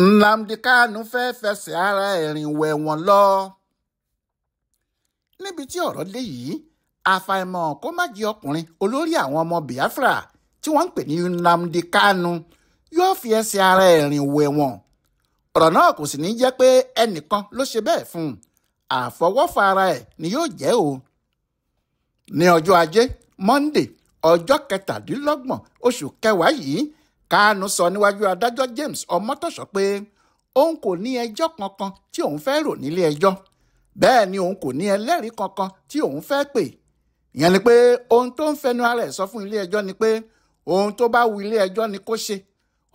Nnamdi Kanu fẹ́ẹ́ fẹsẹ̀ ara ẹ̀ rìn wẹ̀wọ̀n lọ. Níbi tí ọ̀rọ̀ dé yìí, àfàìmọ̀ kó má jẹ́ ọkùnrin olórí àwọn ọmọ Biafra tí wọ́n ń pè ní Nnamdi Kanu yóò fi ẹsẹ̀ ara ẹ̀ rìn wẹ̀wọ̀n. Ọ̀rọ̀ náà kò sì ní jẹ́ pé ẹnìkan ló ṣe bẹ́ẹ̀ fún un, àfọwọ́fà ara ẹ̀ ni yóò jẹ́ o. Ní ọjọ́ Ajé Monday, ọjọ́ 27 oṣù kẹwàá yìí, Kanu sọ níwájú adájọ́ James Ọmọ́tọ̀sọ pé òun kò ní ẹjọ́ kankan tí òun fẹ́ rò nílé ẹjọ́, bẹ́ẹ̀ ni òun kò ní ẹlẹ́rìí kankan tí òun fẹ́ pè. Ìyẹn ni pé ohun tó ń fẹnu ara ẹ̀ sọ fún ilé ẹjọ́ ni pé ohun tó bá wu ilé ẹjọ́ ni kó ṣe,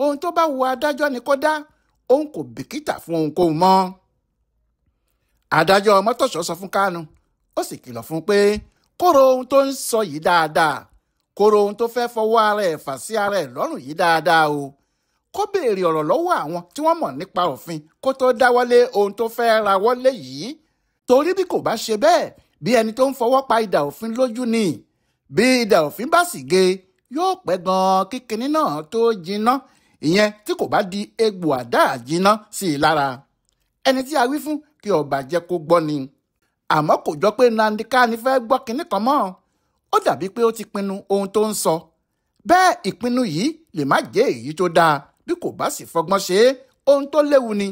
ohun tó bá wu adájọ́ ni kó dá, òun kò bìkítà fún ohunkóhun mọ́. Adájọ́ Ọmọ́tọ̀sọ sọ fún Kanu, ó sì kìlọ̀ fún un pé kó ro ohun tó ń sọ yìí dáadáa, kó ro ohun tó fẹ́ fọwọ́ ara ẹ̀ fà sí ara ẹ̀ lọ́rùn yìí dáadáa o, kó béèrè ọ̀rọ̀ lọ́wọ́ àwọn tí wọ́n mọ̀ nípa òfin kó tó dáwọ́lé ohun tó fẹ́ rawọ́lé yìí, torí bí kò bá ṣe bẹ́ẹ̀, bí ẹni tó ń fọwọ́ pa idà òfin lójú ni, bí idà òfin bá sì gé, yóò pẹ́ gan-an kí kinní náà tó jiná, ìyẹn tí kò bá di egbò àdá jiná sí i lára. Ẹni tí a wí fún kí ọba jẹ́ kó gbọ́ ni. Àmọ́ kò jọ pé Nnamdi Kanu fẹ́ gbọ́ kinní kan mọ́, ó dàbí pé ó ti pinnu ohun tó ń sọ. Bẹ́ẹ̀ ìpinnu yìí lè má jẹ́ èyí tó dáa bí kò bá sì fọgbọ́n ṣe é, ohun tó léwu ni.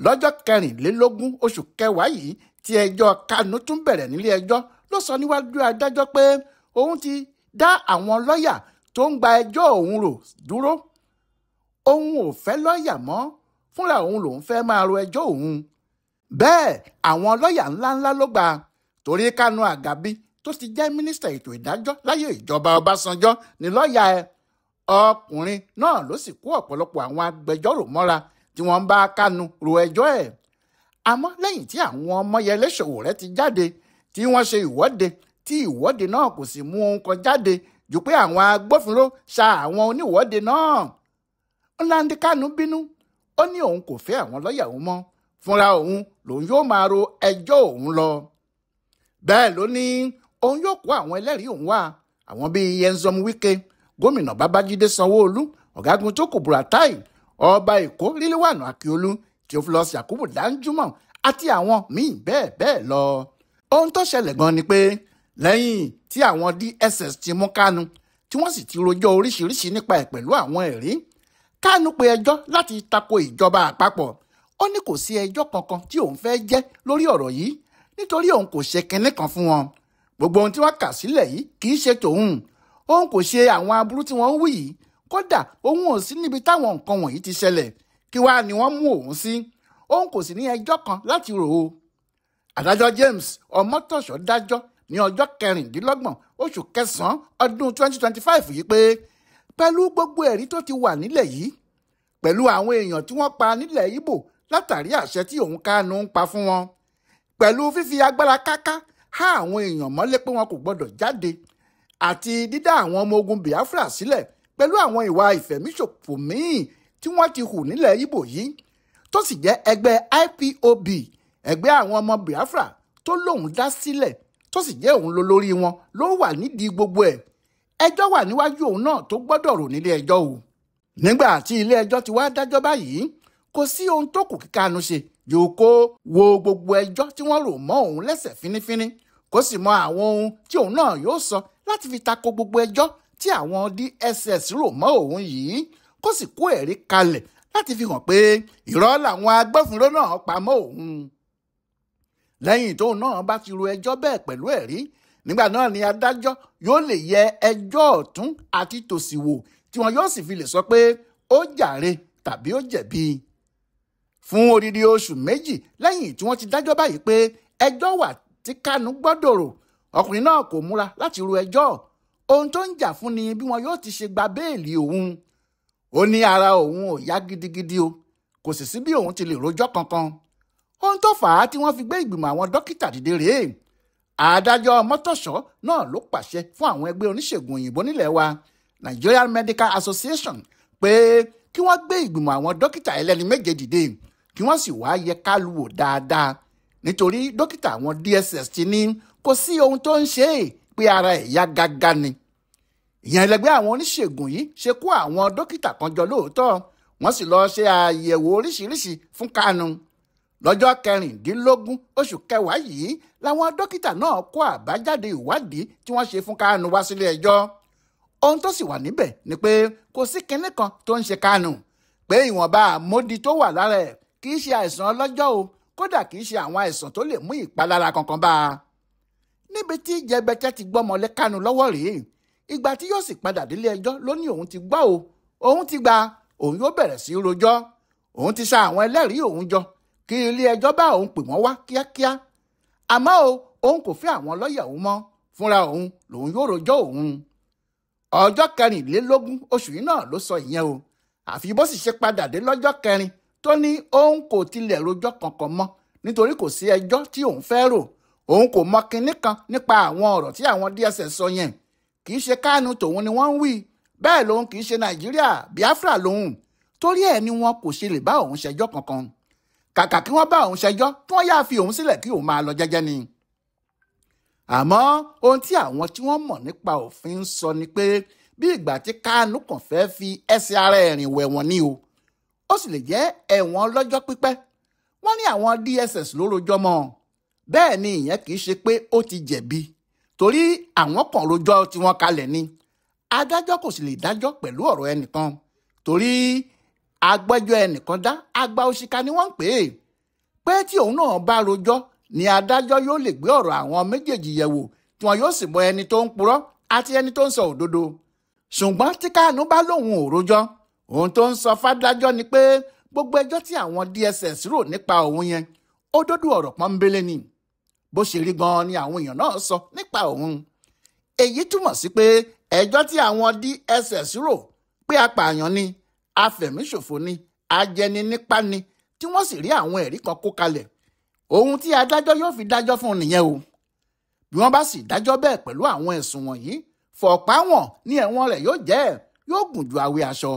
Lọ́jọ́ 24 oṣù kẹwàá yìí tí ẹjọ́ Kanu tún bẹ̀rẹ̀ nílé ẹjọ́, ló sọ níwájú adájọ́ pé òun ti dá àwọn lọ́yà tó ń gba ẹjọ́ òun rò dúró. Òun ò fẹ́ lọ́yà mọ́, fúnra òun lòun fẹ́ máa ro ẹjọ́ òun. Bẹ́ẹ̀ àwọn lọ́yà ńláńlá ló gbà, torí Kanu Agabi tó ti jẹ́ mínísítà ètò ìdájọ́ láyé ìjọba Ọbásanjọ́ ní lọ́yà ẹ̀. Ọkùnrin náà ló sì kó ọ̀pọ̀lọpọ̀ àwọn agbẹjọ́rò mọ́ra tí wọ́n ń bá Kanu ro ẹjọ́ ẹ̀. Àmọ́ lẹ́yìn tí àwọn Ọmọyẹlé Sowore ti jáde tí wọ́n ṣe ìwọ́de, tí ìwọ́de náà kò sì mú ohun kan jáde ju pé àwọn agbófinró ṣa àwọn oníwọ́de náà, Nnamdi Kanu bínú, ó ní òun kò fẹ́ àwọn lọ́yà òun mọ́, fúnra òun lòun yóò máa ro ẹjọ́ òun lọ. Bẹ́ẹ̀ ló ní òun yóò kó àwọn ẹlẹ́rìí òun wá, àwọn bíi Nyesom Wike, gómìnà Babájídé Sanwó-Olú, ọ̀gágun Tókò Buratai, ọba Èkó Rílíwànù Akíolú, Theophilus Yakubu Danjuma àti àwọn míì bẹ́ẹ̀ bẹ́ẹ̀ lọ. Ohun tó ṣẹlẹ̀ gan ni pé lẹ́yìn tí àwọn DSS ti mú Kanu, tí wọ́n sì ti rojọ́ oríṣiríṣi nípa ẹ̀ pẹ̀lú àwọn ẹ̀rí, Kanu pe ẹjọ́ láti tako ìjọba àpapọ̀. Ó ní kò sí ẹjọ́ kankan tí òun fẹ́ jẹ́ lórí ọ̀rọ̀ yìí, nítorí òun kò ṣe kinní kan fún wọn. Gbogbo ohun tí wọ́n kà sílẹ̀ yìí kì í ṣe tòun. Òun kò ṣe àwọn aburú tí wọ́n ń wí yìí, kódà òun ò sí níbi táwọn nǹkan wọ̀nyí ti ṣẹlẹ̀, kí wàá ni wọ́n mú òun sí. Òun kò sì ní ẹjọ́ kan láti rò ó. Adájọ́ James Ọmọ́tọ̀sọ dájọ́ ní ọjọ́ 26 oṣù kẹsàn-án ọdún 2025 yìí pé pẹ̀lú gbogbo ẹ̀rí tó ti wà nílẹ̀ yìí, pẹ̀lú àwọn èèyàn tí wọ́n pa nílẹ̀ Ìgbò látàrí àṣẹ tí òun Kanu ń pa fún wọn, pẹ̀lú fífi agbára káká há àwọn èèyàn mọ́lé pé wọn kò gbọ́dọ̀ jáde, àti dídá àwọn ọmọ ogun Biafra sílẹ̀ pẹ̀lú àwọn ìwà ìfẹ̀míṣòfò míì tí wọ́n ti hù nílẹ̀ Ìgbò yìí, tó sì jẹ́ ẹgbẹ́ IPOB, ẹgbẹ́ àwọn ọmọ Biafra tó lóun dá sílẹ̀, tó sì jẹ́ òun lólórí wọn ló wà nídìí gbogbo ẹ̀. Ẹjọ́ wà níwájú òun náà tó gbọ́dọ̀ rò nílé ẹjọ́ o. Nígbà tí ilé ẹjọ́ ti wá dájọ́ báyìí, kò sí ohun tó kù kí Kanu ṣe ju kó wo gbogbo ẹjọ́ tí wọ́n rò mọ́ òun lẹ́sẹ̀ fínífíní, kó sì mọ àwọn ohun tí òun náà yóò sọ láti fi tako gbogbo ẹjọ́ tí àwọn DSS rò mọ́ òun yìí, kó sì kó ẹ̀rí kalẹ̀ láti fi hàn pé irọ́ làwọn agbófinró náà pa mọ́ òun. Lẹ́yìn tóun náà bá ti ro ẹjọ́ bẹ́ẹ̀ pẹ̀lú ẹ̀rí, nígbà náà ni adájọ́ yóò lè yẹ ẹjọ́ ọ̀tún àti tòsì wò, tí wọn yóò sì fi lè sọ pé ó jàre tàbí ó jẹ̀bi. Fún odidi oṣù 2 lẹ́yìn tí wọ́n ti dájọ́ báyìí pé ẹjọ́ wà tí Kanu gbọ́dọ̀ rò, ọkùnrin náà kò múra láti ro ẹjọ́. Ohun tó ń jà fún ni bí wọn yóò ti ṣe gba béèlì òun. Ó ní ara òun ò yá gidigidi o, kò sì sí bí òun ti lè rojọ́ kankan. Ohun tó fà á tí wọ́n fi gbé ìgbìmọ̀ àwọn dókítà dìde rèé. Adájọ́ Ọmọ́tọ̀sọ náà ló pàṣẹ fún àwọn ẹgbẹ́ oníṣègùn òyìnbó nílẹ̀ wa, Nigerian Medical Association, pé kí wọ́n gbé ìgbìmọ̀ àwọn dókítà ẹlẹ́ni 7 dìde, kí wọ́n sì wá yẹ Kanu wò dáadáa, nítorí dókítà àwọn DSS ti ní kò sí ohun tó ń ṣe é, pé ara ẹ̀ yá gágá ni. Ìyẹn ẹlẹgbẹ́ àwọn oníṣègùn yìí ṣe kó àwọn dókítà kan jọ lóòótọ́, Wọ́n sì lọ́ọ́ ṣe àyẹ̀wò oríṣiríṣi fún Kánú. Lọ́jọ́ 16 oṣù kẹwàá yìí làwọn dókítà náà kó àbájáde ìwádìí tí wọ́n ṣe fún Kánú wá sílé ẹjọ́. Ohun tó sì wà níbẹ̀ ni pé kò sí kinní kan tó ń ṣe Kánú, pé ìwọ̀nba àmódi tó wà lára ẹ̀ kì í ṣe àìsàn ọlọ́jọ́ o, kódà kì í ṣe àwọn àìsàn tó lè mú ìpalára kankan bá a. Níbi tí Jẹbẹtẹ ti gbọ́mọlé Kánú lọ́wọ́ rèé, ìgbà tí yóò sì padà délé ẹjọ́ ló ní òun ti gbọ́ o, òun ti gba, òun yóò bẹ̀rẹ̀ sí í rojọ́, òun ti sa àwọn ẹlẹ́rìí òun jọ kí ilé ẹjọ́ bá òun pè wọ́n wá kíákíá. Àmọ́ o, òun kò fẹ́ àwọn lọ́ọ̀yà òun mọ́, fúnra òun lòun yóò rojọ́ òun. Ọjọ́ 24 oṣù yìí náà ló sọ ìyẹn o. Àfi bó sì ṣe padà dé lọ́jọ́ 4 tó ní òun kò tilẹ̀ rojọ́ kankan mọ́ nítorí kò sí ẹjọ́ tí òun fẹ́ rò. Òun kò mọ kinní kan nípa àwọn ọ̀rọ̀ tí àwọn DSS sọ yẹn. Kì í ṣe Kánú tòun ni wọ́n ń wí, bẹ́ẹ̀ lòun kì í ṣe Nàìjíríà, Biafra lòun. Torí ẹ̀ ni wọn kò ṣe lè bá òun ṣẹjọ́ kankan. Kàkà kí wọ́n bá òun ṣẹjọ́, kí wọ́n yáa fi òun sílẹ̀ kí òun máa lọ jẹ́jẹ́ ni. Àmọ́ ohun tí àwọn tí wọ́n mọ̀ nípa òfin ń sọ ni pé bí ìgbà tí Kánú kàn fẹ́ fi ẹsẹ̀ ara ẹ̀ rìn wẹ̀wọ̀n ni o, ó sì lè jẹ́ ẹ̀wọ̀n lọ́jọ́ pípẹ́. Wọ́n ní àwọn DSS ló rojọ́ mọ́ ọ. Bẹ́ẹ̀ ni ìyẹn kì í ṣe pé ó ti jẹ̀bi, torí àwọn kan rojọ́ tí wọ́n kalẹ̀ ni. Adájọ́ kò sì lè dájọ́ pẹ̀lú ọ̀rọ̀ ẹnìkan, torí agbẹ́jọ́ ẹnìkan dá àgbà òṣìkà ni wọ́n ń pè é. Pé tí òun náà bá rojọ́ ni adájọ́ yóò lè gbé ọ̀rọ̀ àwọn méjèèjì yẹ̀wò, tí wọn yóò sì mọ ẹni tó ń purọ́ àti ẹni tó ń sọ òdodo. Ṣùgbọ́n tí Kánú bá lóun ò rojọ́, ohun tó ń sọ fádájọ́ ni pé gbogbo ẹjọ́ tí àwọn DSS rò nípa òun yẹn, òdodo ọ̀rọ̀ pọ́nbélé ni. Bó ṣe rí gan-an ni àwọn èèyàn náà sọ nípa òun. Èyí túmọ̀ sí pé ẹjọ́ tí àwọn DSS rò pé apààyàn ni, afẹ̀míṣòfò ni, ajẹni nípa ni, tí wọ́n sì rí àwọn ẹ̀rí kan kó kalẹ̀. Ohun tí adájọ́ yóò fi dájọ́ fún un nìyẹn o. Bí wọ́n bá sì dájọ́ bẹ́ẹ̀ pẹ̀lú àwọn ẹ̀sùn wọ̀nyí, fọ̀páwọ̀n ní ẹ̀wọ̀n rẹ̀ yóò jẹ́, yóò gùn ju àwé aṣọ.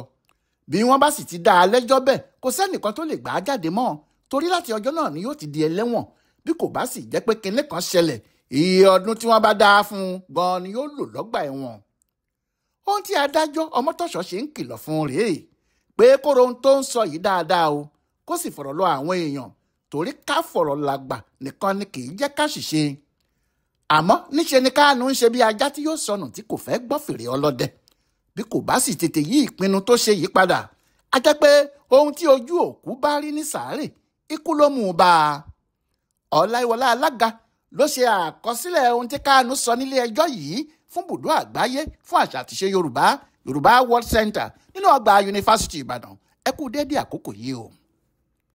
Bí wọ́n bá sì ti dá a lẹ́jọ́ bẹ́ẹ̀, kò sẹ́nìkan tó lè gbà á jáde mọ́, torí láti ọjọ́ náà ni yóò ti di ẹlẹ́wọ̀n. Bí kò bá sì jẹ́ pé kinní kan ṣẹlẹ̀, iye ọdún tí wọ́n bá dá a fún un gan-an ni yóò lò lọ́gbà ẹ̀wọ̀n. Ohun tí adájọ́ Ọmọ́tọ̀ṣọ́ ṣe ń kìlọ̀ fún un rèé pé kóró ohun tó ń sọ yìí dáadáa o, kó sì fọ̀rọ̀ lọ àwọn èèyàn, torí ká fọ̀rọ̀ làgbà nìkan ni kì í jẹ́ ká ṣìṣe. Àmọ́ níṣe ni Kánú ń ṣe bí ajá tí yóò sọnù tí kò fẹ́ gbọ́ fèrè ọlọ́dẹ. Bí kò bá sì tètè yí ìpinnu tó ṣe yìí padà, a jẹ́ pé ohun tí ojú òkú bá rí ní sàárè, ikú ló mú un bá a. Ọláìwọlá Alága ló ṣe àkọsílẹ̀ ohun tí Kánú sọ nílé ẹjọ́ yìí fún bùdó àgbáyé fún àṣà àtiṣe Yorùbá, Yorùbá World Center nínú ọgbà Yunifásítì Ìbàdàn. Ẹ kú déédéé àkókò yìí o.